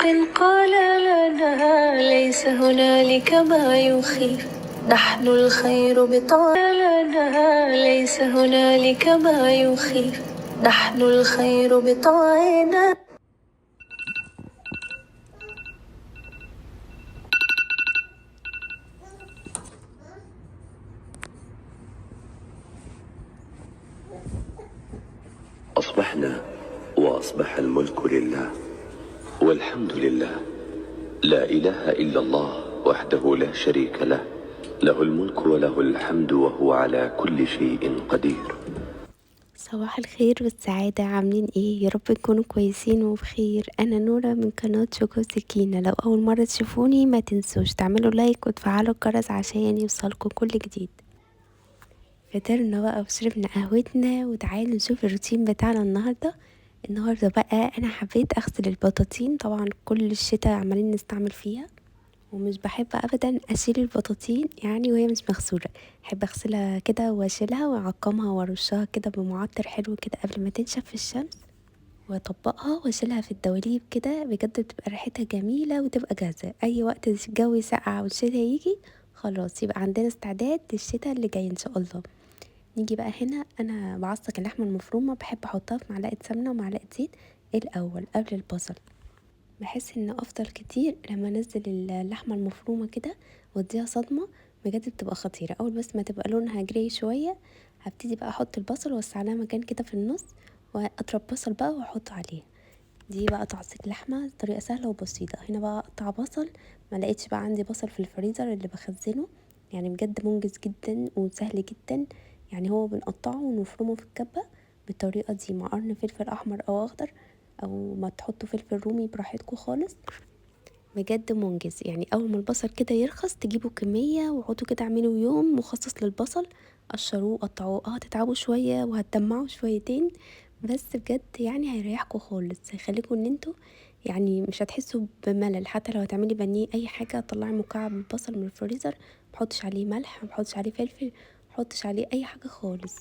قال لنا ليس هنالك ما يخيف، نحن الخير بطعنا، ليس هنالك ما يخيف، نحن الخير بطاعنا. أصبحنا وأصبح الملك لله والحمد لله، لا إله إلا الله وحده لا شريك له، له الملك وله الحمد وهو على كل شيء قدير. صباح الخير والسعادة، عاملين ايه؟ يا رب تكونوا كويسين وبخير. انا نورة من قناة شوكة وسكينة. لو اول مرة تشوفوني ما تنسوش تعملوا like وتفعلوا الجرس عشان يوصلكم كل جديد. فطرنا بقى وشربنا قهوتنا، وتعالوا نشوف الروتين بتاعنا النهاردة. النهاردة بقى انا حبيت اغسل البطاطين، طبعا كل الشتاء عمالين نستعمل فيها، ومش بحب ابدا اشيل البطاطين وهي مش مغسوله، احب اغسلها كده واشيلها واعقمها وارشها كده بمعطر حلو كده قبل ما تنشف في الشمس، واطبقها واشيلها في الدواليب كده، بجد بتبقى ريحتها جميله وتبقى جاهزه اي وقت الجو يسقع والشتاء يجي، خلاص يبقى عندنا استعداد للشتاء اللي جاي ان شاء الله. نيجي بقى هنا انا بعصج اللحمه المفرومه، بحب احطها في معلقه سمنه ومعلقه زيت الاول قبل البصل، بحس ان افضل كتير لما انزل اللحمه المفرومه كده واديها صدمه، بجد بتبقى خطيره. اول بس ما تبقى لونها جراي شويه هبتدي بقى احط البصل واوسع لها مكان كده في النص، واضرب بصل بقى واحطه عليها. دي بقى تعصيج لحمه طريقه سهله وبسيطه. هنا بقى اقطع بصل، ما لقيتش بقى عندي بصل في الفريزر اللي بخزنه، بجد منجز جدا وسهل جدا، هو بنقطعه ونفرمه في الكبه بالطريقه دي مع قرن فلفل احمر او اخضر، او ما تحطوا فلفل رومي براحتكم خالص، بجد منجز. اول ما البصل كده يرخص تجيبوا كميه وحطوا كده، اعملوا يوم مخصص للبصل، قشروه قطعوه، هتتعبوا شويه وهتدمعوا شويتين، بس بجد هيريحكم خالص، هيخليكم ان انتوا مش هتحسوا بملل. حتى لو هتعملي بانيه اي حاجه، طلعي مكعب البصل من الفريزر، ما تحطش عليه ملح، ما تحطش عليه فلفل، ما تحطش عليه اي حاجه خالص.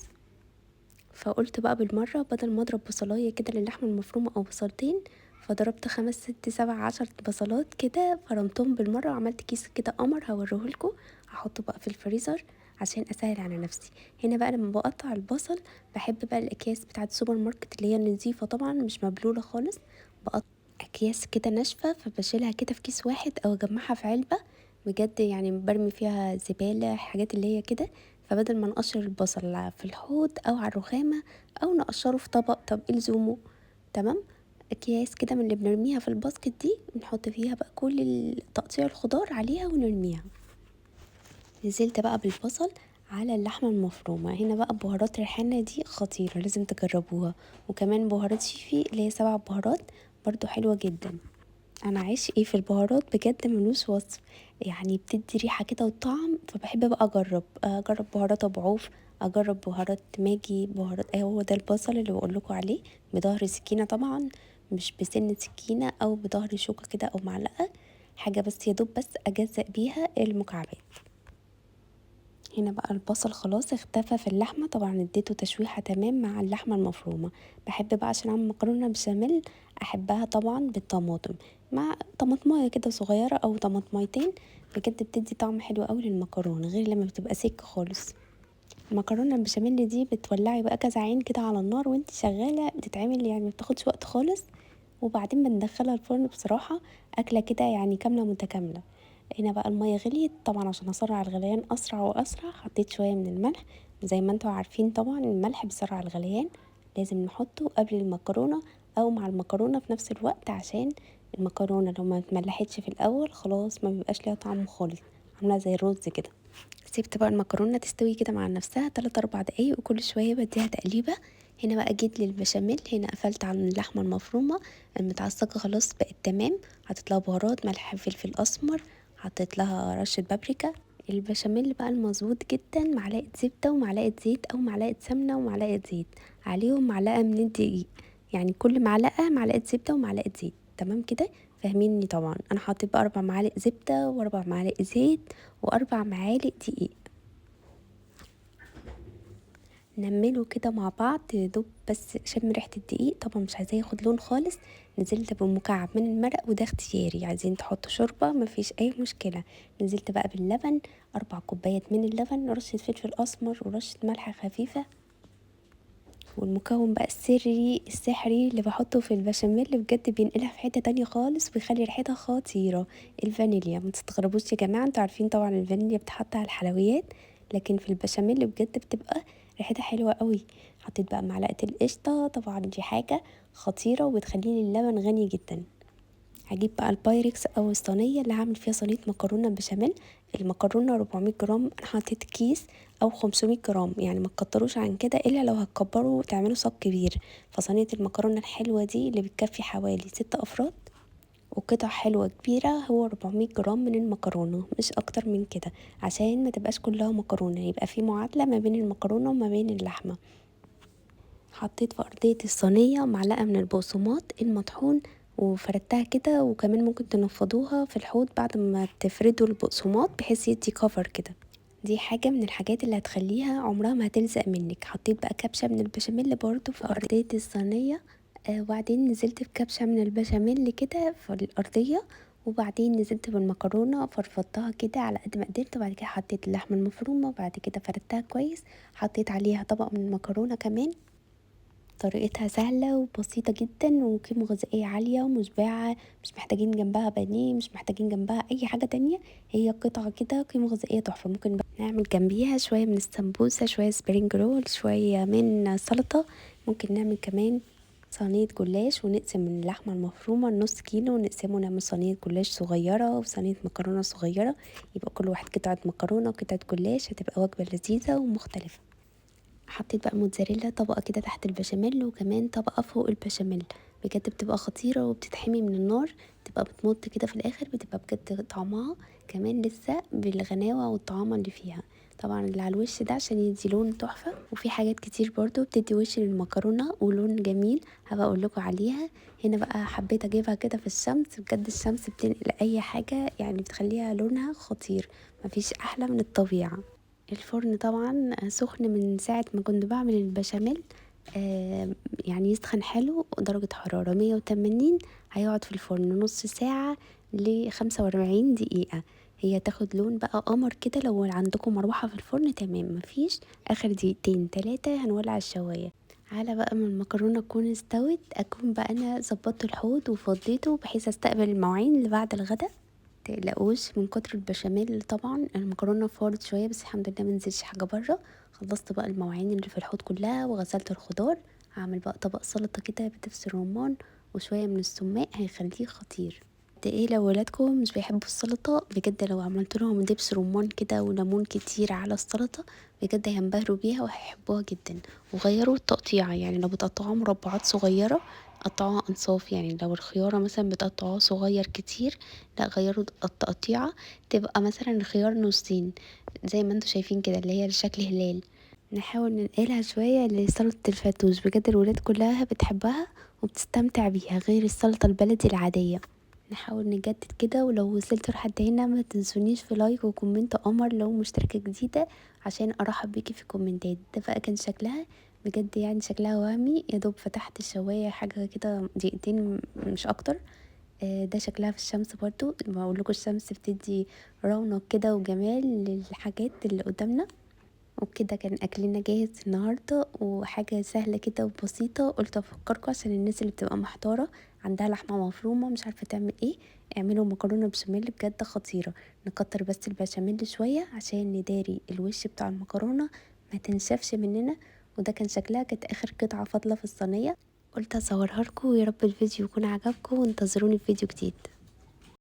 فقلت بقى بالمرة بدل ما اضرب بصلاية كده للحمة المفرومة او بصلتين، فضربت 5 6 7 10 بصلات كده، فرمتهم بالمرة وعملت كيس كده قمر هوريهولكوا، هحطه بقى في الفريزر عشان اسهل على نفسي. هنا بقى لما بقطع البصل بحب بقى الاكياس بتاعه السوبر ماركت اللي هي النظيفة طبعا مش مبلولة خالص، بقطع اكياس كده ناشفة فبشيلها كده في كيس واحد او اجمعها في علبة، بجد برمي فيها زبالة حاجات اللي هي كده، فبدل ما نقشر البصل في الحوض او على الرخامة او نقشره في طبق، طب ايه لزومه؟ تمام، اكياس كده من اللي بنرميها في الباسكت دي بنحط فيها بقى كل تقطيع الخضار عليها ونرميها. نزلت بقى بالبصل على اللحمة المفرومة. هنا بقى بهارات ريحانة دي خطيرة لازم تجربوها، وكمان بهارات شيفي اللي هي 7 بهارات برضو حلوة جدا. انا عايش ايه في البهارات بجد ملوش وصف، بتدي ريحة كده وطعم، فبحب بقى اجرب بهارات ابو عوف، اجرب بهارات ماجي، بهارات ايه. هو ده البصل اللي بقول لكم عليه بظهر سكينة طبعا، مش بسن سكينة او بظهر شوكة كده او معلقة، حاجة بس يا دوب بس اجزأ بيها المكعبات. هنا بقى البصل خلاص اختفى في اللحمة، طبعا اديته تشويحة تمام مع اللحمة المفرومة. بحب بقى عشان اعمل مكرونة بشاميل احبها طبعا بالطماطم، مع طماطمايه كده صغيرة او طماطمايتين، بجد بتدي طعم حلو قوي للمكرونة غير لما بتبقى سك خالص. المكرونة البشاميل دي بتولعي بقى كذا عين كده على النار وانت شغالة، بتتعمل ما بتاخدش وقت خالص، وبعدين بندخلها الفرن. بصراحة أكلة كده كاملة متكاملة. هنا بقى المية غليت، طبعا عشان أسرع الغليان أسرع وأسرع حطيت شوية من الملح، زي ما انتوا عارفين طبعا الملح بيسرع الغليان، لازم نحطه قبل المكرونة أو مع المكرونة في نفس الوقت، عشان المكرونة لو ما اتملحتش في الأول خلاص ما بيبقاش ليها طعم خالص، عاملة زي الرز كده. سيبت بقى المكرونة تستوي كده مع نفسها 3-4 دقايق، وكل شوية بديها تقليبة. هنا بقى جيت للبشاميل، هنا قفلت على اللحمة المفرومة المتعصجة خلاص بقت تمام، حطيت لها بهارات ملح فلفل أسمر، حطيت لها رشة بابريكا. البشاميل بقى المظبوط جدا، معلقة زبدة ومعلقة زيت أو معلقة سمنة ومعلقة زيت، عليهم معلقة من الدقيق، يعني كل معلقة معلقة زبدة ومعلقة زيت، تمام كده فاهميني طبعا. أنا حطيت بقى 4 معالق زبدة وأربع معالق زيت وأربع معالق دقيق. نمله كده مع بعض دوب بس شم ريحه الدقيق، طبعا مش عايزاه ياخد لون خالص. نزلت بمكعب من المرق، وده اختياري، عايزين تحطوا شوربة مفيش اي مشكلة. نزلت بقى باللبن، 4 كوبايات من اللبن، رشه فلفل اسمر ورشه ملح خفيفة. والمكون بقى السري السحري اللي بحطه في البشاميل بجد بينقلها في حتة تانية خالص وبيخلي ريحتها خطيرة، الفانيليا. ما تستغربوش يا جماعة، انتوا عارفين طبعا الفانيليا بتحط على الحلويات، لكن في البشاميل بجد بتبقى ريحتها حلوة قوي. حطيت بقى معلقه القشطه، طبعا دي حاجة خطيرة وبتخليني اللبن غني جدا. هجيب بقى البايركس او الصينية اللي هعمل فيها صينية مكرونه بشاميل. المكرونه 400 جرام، انا حطيت كيس او 500 جرام، يعني ما تكتروش عن كده الا لو هتكبروا وتعملوا صاج كبير. فصينيه المكرونه الحلوة دي اللي بتكفي حوالي 6 افراد وقطع حلوة كبيرة، هو 400 جرام من المكرونه، مش اكتر من كده عشان ما تبقاش كلها مكرونه، يبقى في معادلة ما بين المكرونه وما بين اللحمة. حطيت في ارضية الصينية معلقه من البقسماط المطحون وفردتها كده، وكمان ممكن تنفضوها في الحوض بعد ما تفردوا البقسماط بحيث يدي كفر كده. دي حاجة من الحاجات اللي هتخليها عمرها ما هتلزق منك. حطيت بقى كبشة من البشاميل برضو في ارضية الصينية، وبعدين نزلت بكبشه من البشاميل كده في الارضية، وبعدين نزلت بالمكرونه فرفضتها كده على قد ما قدرت، وبعد كده حطيت اللحمة المفرومه، وبعد كده فردتها كويس، حطيت عليها طبق من المكرونه كمان. طريقتها سهلة وبسيطة جدا وقيمة غذائية عالية ومشبعة، مش محتاجين جنبها بانيه، مش محتاجين جنبها اي حاجة تانية، هي قطعة كده قيمة غذائية تحفة. ممكن نعمل جنبيها شوية من السمبوسة، شوية spring roll، شوية من سلطة، ممكن نعمل كمان صينية جلاش ونقسم من اللحمة المفرومة نص كيلو ونقسمه، نعمل صينية جلاش صغيرة وصينية مكرونة صغيرة، يبقى كل واحد قطعة مكرونة وقطعة جلاش، هتبقى وجبة لذيذة ومختلفة. حطيت بقى موتزاريلا طبقة كده تحت البشاميل وكمان طبقة فوق البشاميل، بجد بتبقى خطيرة وبتتحمي من النار، بتبقى بتمط كده في الاخر، بتبقى بجد طعمها كمان لسه بالغناوة والطعامة اللي فيها. طبعا اللي على الوش ده عشان يدي لون تحفة. وفي حاجات كتير برضو بتدي وش للمكرونة ولون جميل هبقى اقول لكم عليها. هنا بقى حبيت اجيبها كده في الشمس، بجد الشمس بتنقل اي حاجة، يعني بتخليها لونها خطير، مفيش احلى من الطبيعة. الفرن طبعا سخن من ساعة ما كنت بعمل البشاميل، يعني يسخن حلو، درجة حرارة 180، هيقعد في الفرن نص ساعة ل45 دقيقة. هي تاخد لون بقى قمر كده. لو عندكم مروحة في الفرن تمام، مفيش اخر دقيقتين 3 هنولع الشواية. على بقى ما المكرونة تكون استوت اكون بقى انا ظبطت الحوض وفضيته بحيث استقبل المواعين اللي بعد الغدا. تقلقوش من كتر البشاميل، طبعا المكرونه فارت شوية بس الحمد لله منزلش حاجة بره. خلصت بقى المواعين اللي في الحوض كلها وغسلت الخضار. هعمل بقى طبق سلطة كده بدبس الرمان وشوية من السماق، هيخليه خطير. قد ايه لو ولادكم مش بيحبوا السلطة، بجد لو عملت لهم دبس رمان كده وليمون كتير على السلطة بجد هينبهروا بيها وهيحبوها جدا. وغيروا التقطيعه، يعني لو بتقطعوها مربعات صغيرة قطعوها انصاف، يعني لو الخيارة مثلا بتقطعوها صغير كتير لا غيروا التقطيعه، تبقى مثلا الخيار نصين زي ما انتم شايفين كده اللي هي الشكل هلال. نحاول ننقلها شوية لسلطه الفتوش، بجد الولاد كلها بتحبها وبتستمتع بيها غير السلطة البلدي العادية. نحاول نجدد كده. ولو وصلتوا لحد هنا ما تنسونيش في like و comment قمر لو مشتركة جديدة عشان ارحب بيكي في الكومنتات. ده بقى كان شكلها بجد، يعني شكلها وهمي. يا دوب فتحت الشوايه حاجة كده دقيقتين مش اكتر. ده شكلها في الشمس برضو، بقول لكم الشمس بتدي رونق كده وجمال للحاجات اللي قدامنا. وبكده كان اكلنا جاهز النهارده، وحاجه سهلة كده وبسيطة. قلت افكركم عشان الناس اللي بتبقى محتارة عندها لحمه مفرومه مش عارفه تعمل ايه، اعملوا مكرونه بشاميل بجد خطيرة. نكتر بس البشاميل شوية عشان نداري الوش بتاع المكرونه ما تنشفش مننا. وده كان شكلها، كانت اخر قطعه فاضلة في الصينية، قلت اصورها لكم. ويا رب الفيديو يكون عجبكم، وانتظروني في فيديو جديد.